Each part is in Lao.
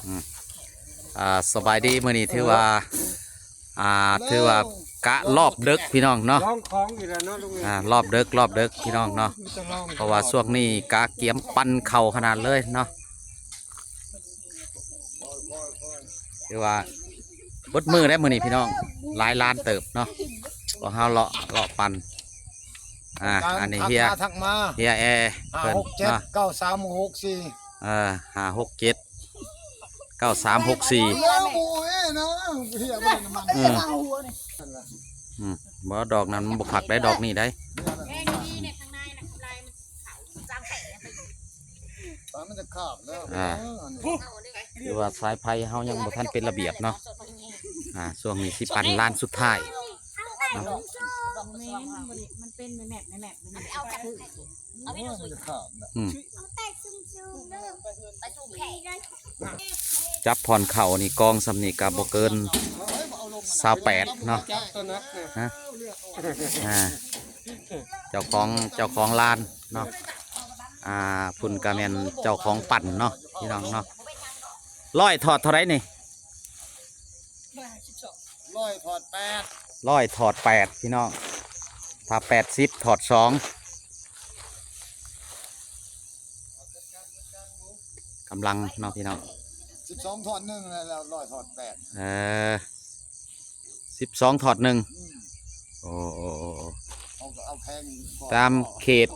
ອືມ ອ່າ ສະບາຍດີ ມື້ນີ້ຖືວ່າ ອ່າ ຖືວ່າກະລອບເດິກພີ່ນ້ອງເນາະ ລອງຂອງອີກແລ້ວເນາະລຸງເອີຍ ອ່າ ລອບເດິກ ລອບເດິກພີ່ນ້ອງເນາະ ມີແຕ່ລອງ ເພາະວ່າຊ່ວງນີ້ກະກຽມປັ່ນເຂົ້າຂະໜາດເລີຍເນາະ ຖືວ່າເບິດມື້ແລ້ວມື້ນີ້ພີ່ນ້ອງ ຫຼາຍລ້ານເຕີບເນາະ ພວກເຮົາເລາະ ເລາະປັ່ນ ອ່າ ອັນນີ້ເຮຍ ທັກມາ ເຮຍແອ ຫ້າຫົກເຈັດ ເນາະ ເກົ້າສາມຫົກສີ່ ເອີ ຫ້າຫົກເຈັດ ເກົ້າສາມຫົກສີ່ ເອີ ອືມ ອືມ ບໍ່ ດອກນັ້ນມັນບໍ່ຄັກໄດ໋ ດອກນີ້ໄດ໋ ມັນຈະຂາດແລ້ວ ອ່າ ຄືວ່າສາຍໄຟເຮົາຍັງບໍ່ທັນເປັນລະບຽບເນາະ ອ່າ ຊ່ວງນີ້ຊິປັ່ນລ້ານສຸດທ້າຍເນາະ ແມ່ນ ມັນເປັນແມບໆ ອືມ ຈັບບ່ອນເຂົ້ານີ້ ກອງສ່ຳນີ້ກໍບໍ່ເກີນຊາວແປດເນາະ ຮະ ອ່າ ເຈົ້າຂອງ ເຈົ້າຂອງລານເນາະ ອ່າ ພຸ້ນກໍແມ່ນເຈົ້າຂອງປັ່ນເນາະ ພີ່ນ້ອງເນາະ ຮ້ອຍຖອດເທົ່າໃດນີ້? ຮ້ອຍຖອດແປດ ຮ້ອຍຖອດແປດ ພີ່ນ້ອງ ຖ້າແປດສິບຖອດສອງ ກຳລັງເນາະ ພີ່ນ້ອງ ສິບສອງຖອດໜຶ່ງ ແລ້ວ ແລ້ວຮ້ອຍຖອດແປດ ເອີ ສິບສອງຖອດໜຶ່ງ ອືມ ໂອ້ ໂອ້ ໂອ້ ໂອ້ ເຮົາກໍເອົາແພງ ຕາມເຂດ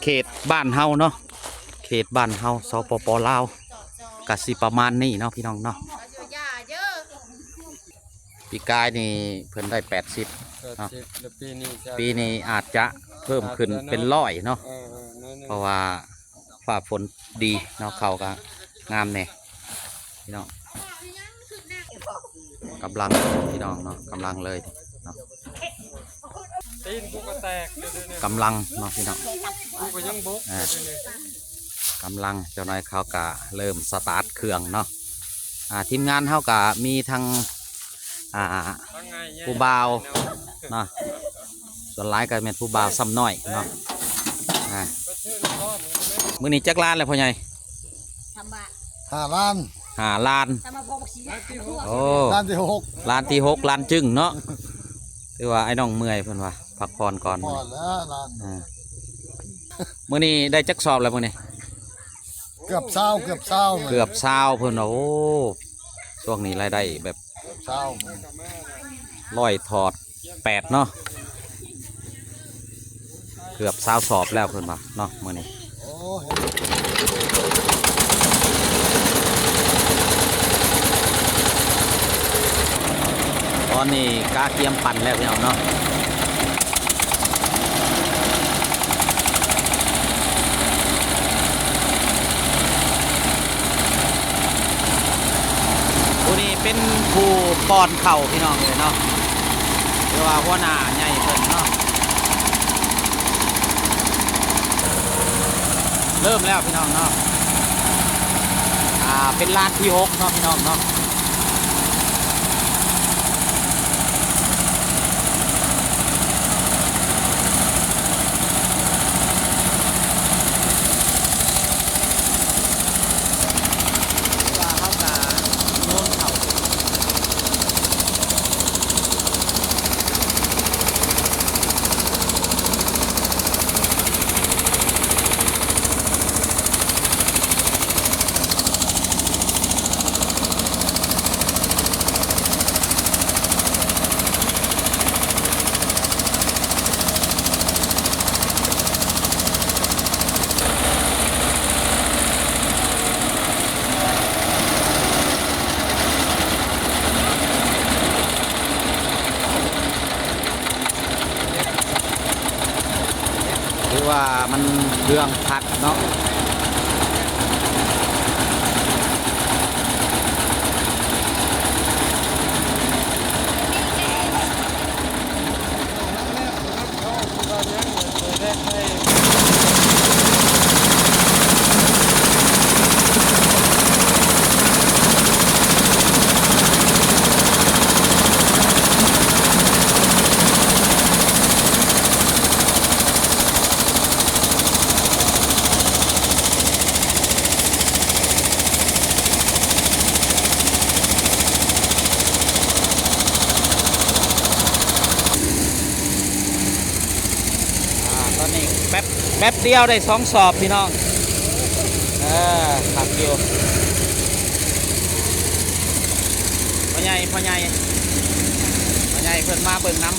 ເຂດບ້ານເຮົາເນາະ ເຂດບ້ານເຮົາ ສປປ ລາວ ກະຊິປະມານນີ້ເນາະ ພີ່ນ້ອງເນາະ ປີກາຍນີ້ເພິ່ນໄດ້ແປດສິບເນາະ ແປດສິບ ແລ້ວປີນີ້ຈະ ປີນີ້ອາດຈະເພີ່ມຂຶ້ນເປັນຮ້ອຍເນາະ ເອີ ເອີ ໜ້ອຍໜຶ່ງ ເພາະວ່າຟ້າຝົນດີເນາະ ເຂົ້າກໍງາມແດ່ ພີ່ນ້ອງ ກຳລັງ ພີ່ນ້ອງເນາະ ກຳລັງເລີຍເນາະ ຕີນກູກໍແຕກ ກຳລັງເນາະ ພີ່ນ້ອງ ກູກໍຍັງບົກ ອ່າ ກຳລັງ ເຈົ້າໜ້ອຍເຂົາກະເລີ່ມສະຕາດເຄື່ອງເນາະ ອ່າ ທີມງານເຮົາກະມີທັງ ອ່າ ຜູ້ບ່າວເນາະ ສ່ວນຫຼາຍກໍແມ່ນຜູ້ບ່າວຊ້ຳນ້ອຍເນາະ ອ່າ ມື້ນີ້ຈັກລ້ານແລ້ວພໍ່ໃຫຍ່? ຫ້າລ້ານ ຫ້າລ້ານ ໂອ້ ລ້ານທີຫົກ ລ້ານທີຫົກ ລ້ານຈຶ້ງເນາະ ຖືວ່າອ້າຍນ້ອງເມື່ອຍ ເພິ່ນວ່າພັກຜ່ອນກ່ອນ ພໍແລ້ວລ້ານ ອ່າ ມື້ນີ້ໄດ້ຈັກສອບແລ້ວມື້ນີ້? ເກືອບຊາວ ເກືອບຊາວ ເກືອບຊາວ ເພິ່ນວ່າ ໂອ້ ຊ່ວງນີ້ລາຍໄດ້ແບບ ເກືອບຊາວ ຮ້ອຍຖອດແປດເນາະ ເກືອບຊາວສອບແລ້ວເພິ່ນວ່າເນາະ ມື້ນີ້ ໂອ້ຍ ຕອນນີ້ກະກຽມປັ່ນແລ້ວ ພີ່ນ້ອງເນາະ. ຜູ້ນີ້ເປັນຜູ້ປ້ອນເຂົ້າ ພີ່ນ້ອງເອີຍເນາະ ຫຼືວ່າຫົວໜ້າໃຫຍ່ເພິ່ນເນາະ. ເລີ່ມແລ້ວ ພີ່ນ້ອງເນາະ ອ່າ ເປັນລ້ານທີຫົກເນາະ ພີ່ນ້ອງເນາະ. ຫຼືວ່າມັນເຄື່ອງພັດເນາະ. ໂ ແປັບດຽວໄດ້ສອງສອບພີ່ນ້ອງ. ເອີ ຄັກຢູ່. ພໍ່ໃຫຍ່ ພໍ່ໃຫຍ່ ພໍ່ໃຫຍ່ເພິ່ນມາເບິ່ງນຳ.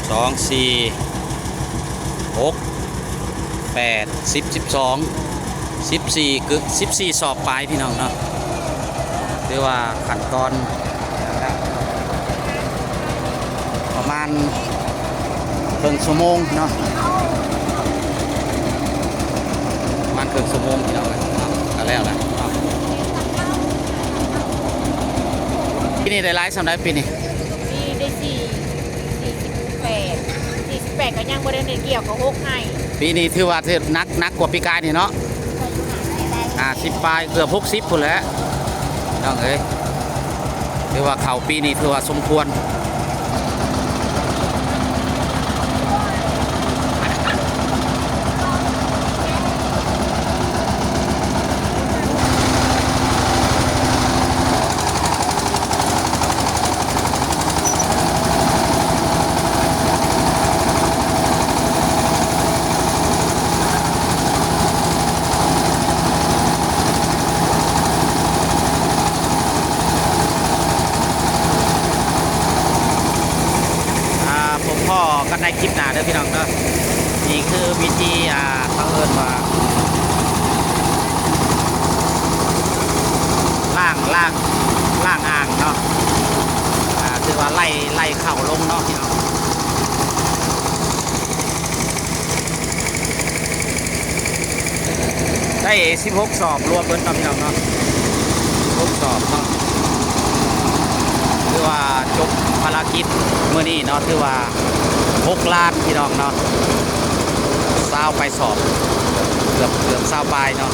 ສອງ ສີ່ ຫົກ ແປດ ສິບ ສິບສອງ ສິບສີ່ ຄື ສິບສີ່ສອບປາຍພີ່ນ້ອງເນາະ. ຖືວ່າຂັ້ນຕອນປະມານເຄິ່ງຊົ່ວໂມງເນາະ ປະມານເຄິ່ງຊົ່ວໂມງພີ່ນ້ອງເອີຍເນາະ ກະແລ້ວແຫຼະເນາະ. ປີນີ້ໄດ້ຫຼາຍສ່ຳໃດປີນີ້? ປີນີ້ໄດ້ສີ່ ສີ່ສິບແປດ ສີ່ສິບແປດ ກໍຍັງບໍ່ໄດ້ເກັບ ກໍຫົກໄຮ່. ປີນີ້ຖືວ່າໜັກ ໜັກກວ່າປີກາຍນີ້ເນາະ. ຫ້າສິບປາຍ ເກືອບຫົກສິບພຸ້ນແຫຼະ ນ້ອງເອີຍ. ຖືວ່າເຂົ້າປີນີ້ຖືວ່າສົມຄວນ. ອ່າ ພົບພໍ້ກັນໃນຄລິບໜ້າເດີພີ່ນ້ອງເດີ. ນີ້ຄືວິທີ ອ່າ ເຂົາເອີ້ນວ່າ ລ້າງ ລ້າງ ລ້າງອ່າງເນາະ. ອ່າ ຖືວ່າໄລ່ ໄລ່ເຂົ້າລົງເນາະພີ່ນ້ອງ. ໄດ້ສິບຫົກສອບລວມເບິດເນາະພີ່ນ້ອງເນາະ ສິບຫົກສອບເນາະ. ຖືວ່າຈົບພາລະກິດມື້ນີ້ເນາະ ຖືວ່າຫົກລ້ານພີ່ນ້ອງເນາະ ຊາວປາຍສອບ ເກືອບ ເກືອບຊາວປາຍເນາະ.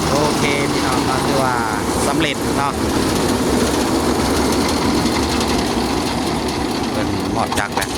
ໂອເຄພີ່ນ້ອງເນາະ ຖືວ່າສຳເລັດເນາະ ເພິ່ນມອບຈັກແລ້ວ.